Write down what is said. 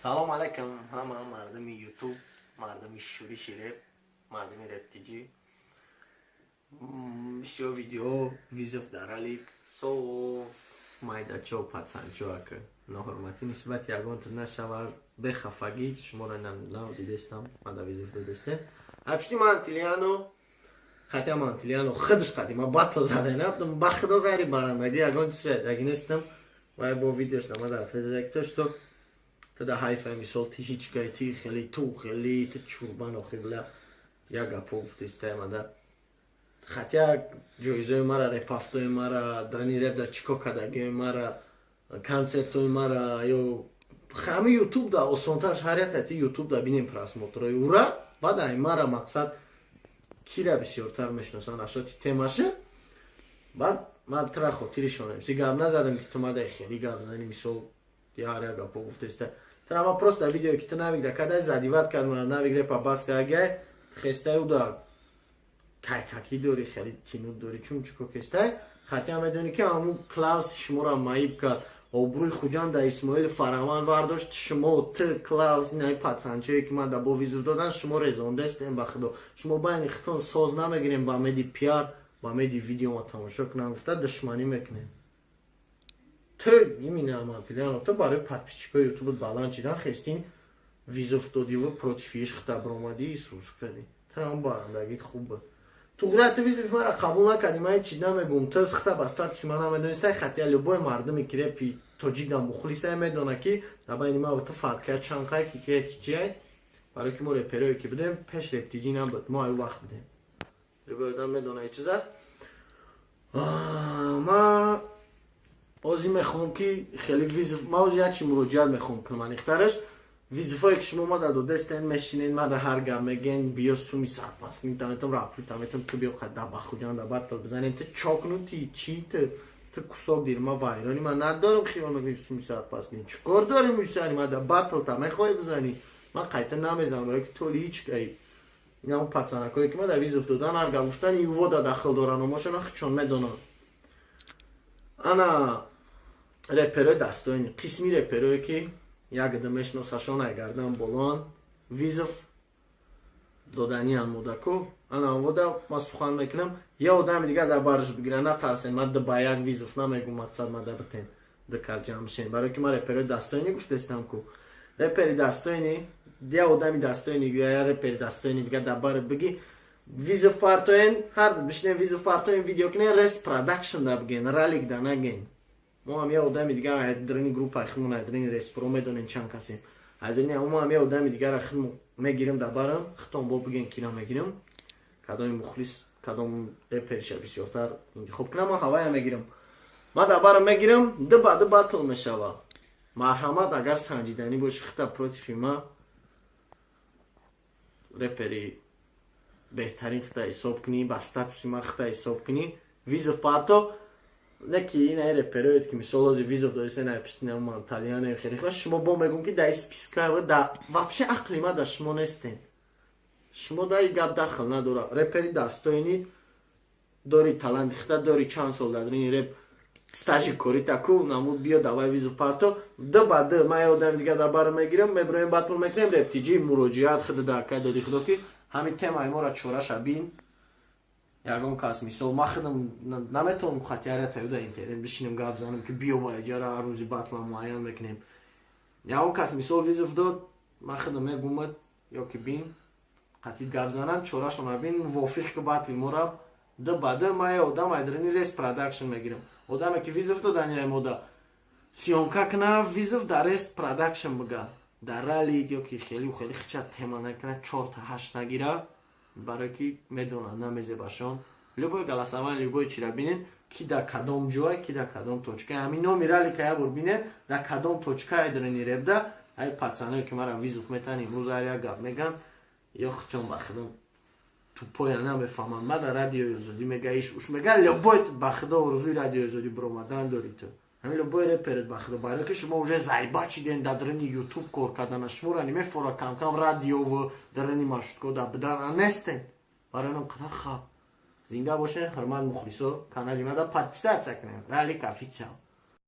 Салом алайкум ҳама мардуми Ютуб, мардуми шӯриши реп, мардуми рептиҷӣ. Бисёр видео вызов дар ралик соф майдачо пацанчо ака ноҳурматӣ нисбати ягонтон нашавад, бехафагӣ шуморо нав дидестам, мада вызов додестем. Апшти мантилиано хатя мантилиано худш қати ма батл зада набудам, ба худо ғайри барандагӣ ягон чиз шояд нестам. Вай бо видеош намада федеректо что тада ҳайфа, мисол, ти ҳичкай, ти хеле, ту хеле, ту чурбан охи бля, як гапо гуфтестай мада. Хотя ҷоизои мара, репафтои мара, драни реп да чико кардагиои мара, концертои мара ё ҳами Ютуб да осонтар шарият, ти Ютуб да бинем просмотрои ура, баъд ай мара мақсад кира бисёртар мешиносанд ашоти темаша. Баъд ман тра хотиришонем си гап назадам, ки ту мада хеле гап зани, мисол, яр як гапо гуфтеста. Тра ма просто видеое ки ту навигра кадай задиват кард мара, навиг репа бас кардагиай, хестай уда кайкакӣ дорӣ, хеле тинут дорӣ, чун чико кестай. Хотя медонӣ, ки ҳамун Клавс шуморо маиб кард, обрӯи Хуҷанда Исмоил Фараван вардошт. Шумо, т Клавс, инаи пацанчое, ки ман да бо вызов додан, шумо резондестем. Ба худо, шумо байни хитон соз намегирем, ба меди пиар, ба меди видеома тамошо кунам гуфта душманӣ мекунем. Ту имина мантилиано, ту барои подписчикои Ютубот баланд чидан хестин вызов додиву против иш хита баромадӣ, исус кардӣ. Ту барандагит хуб буд. Туғра, ту вызови мара қабул накардӣ, ман ҳеч намегум. Ту хита ба статуси ман намедонистай, хотя любой мардуми ки репи тоҷикда мухлисае медона, ки дар байни ман ва ту фарқият чанд қай, ки ки чиай, барои ки мо реперое ки будем, пеш рептиҷӣ набуд, мо аю вақт будем, любой одам медона и чиза. Ма ози мехоҳам, ки хеле вызов, ма ози як чи муроҷиат мехоҳам кунам, аниқтараш вызовое, ки шумо мада додестен, мешинен, мада ҳар гап меген, биё суми сарпас метам, раприта метам, ту биё қада ба Хуҷанда батл бизанем. Ту чокнути чи? Ту кусок дир ма вайрони ман надорам. Хиёл мекунӣ суми сарпас кунӣ, чӣ кор дорӣ мусари мада? Батл та мехоҳӣ бизанӣ, ман қайта намезанам, барои ки то личкаи инам пацанакое, ки мада вызов додан, ҳар гап гуфтан, ивода дахл доран, омошона чон медонам. Ана реперои дастоини, қисми реперое, ки як мешиносашон, айгардан болоан, вызов доданиан модаку. Ана вода ма сухан мекунам, я одами дигар дар барш бигира, натарсен, ма ба як вызов намегум, мақсад мада битен ду кас ҷамъ бишен, барои ки ма реперои дастоини гуфтестам ку репери дастоини, я одами дастоини, я репери дастоини дигар дар барат биги, вызов партоен, ҳар бишинем, вызов партоен, видео кунен, Рест Продакшн да биген, ралик да наген. Мо ҳам я одами дигар айдрини группаи худмон, айдрини Респро медонем чанд касем, айдрини мо ҳам я одами дигара худмо мегирем дар барам, хитон бо биген кира мегирем, кадоми мухлис, кадом репериша бисёртар интихоб кунам, ман ҳавая мегирам, ман дар барам мегирам, ду ба ду батл мешава. Марҳамат, агар санҷиданӣ боши, хита против ма репери беҳтарин хита ҳисоб кунӣ, ба статуси ман хита ҳисоб кунӣ, вызов парто. Не ки ин ай репероед, ки мисол ози вызов додиста, на пиштина ман талиане хеле хош, шумо бо мегум, ки дар списка да вообще ақли ма да шумо нестен, шумо да и гап дахл надора. Репери дастоини дори, таланти хита дори, чанд сол дар ин реп стажи кори таку намуд, биё давай вызов парто, д ба д ман я одами дигар дар бара мегирам, меброем, батл мекунем. Рептиҷи муроҷиат худа дар кай доди худо, ки ҳамин темаи моро чораша бин. Ягон кас, мисол, ман худам наметавонам хатиярия таю дар интернет бишинем, гап занам, ки биё ба иҷара, ҳар рӯзи батла муайян мекунем. Ягон кас, мисол, вызов дод, ман худам мегумад ё ки бин қатид гап зананд, чорашона бин, мувофиқ ки батли мора д ба д ман я одам айдрини Рес Продакшн мегирам. Одаме, ки вызов додани мода съёмка куна, вызов дар Рест Продакшн бига, дар ралик ё ки хеле хеле хича тема накуна, чорта ҳашт нагира, барое ки медонанд намезебашон. Любой голосование, любой чира бинед, ки дар кадом ҷой, ки дар кадом точка, ҳамин номи ралика як бор бинед, дар кадом точка айдрини ребда. Ай пацаное, ки мара вызов метан, имрӯз ҳар як гап меган, ё хичон ба худо тупоя намефаҳманд. Ма дар Радиои Озодӣ мега, иш уш мега, любой ба худо орзуи Радиои Озодӣ биромадан дорӣ ту, ҳамин любой реперет, ба худо, барое ки шумо уже зайба чиден дар дарини Ютуб кор кардана, шуморо намефора камкам радиову дарини маршрутко да бидан нестен. Барои нам қадар хаб зинда бошен. Ҳурмат, мухлисо, канали мада подписаться кунем, Ралик Официал.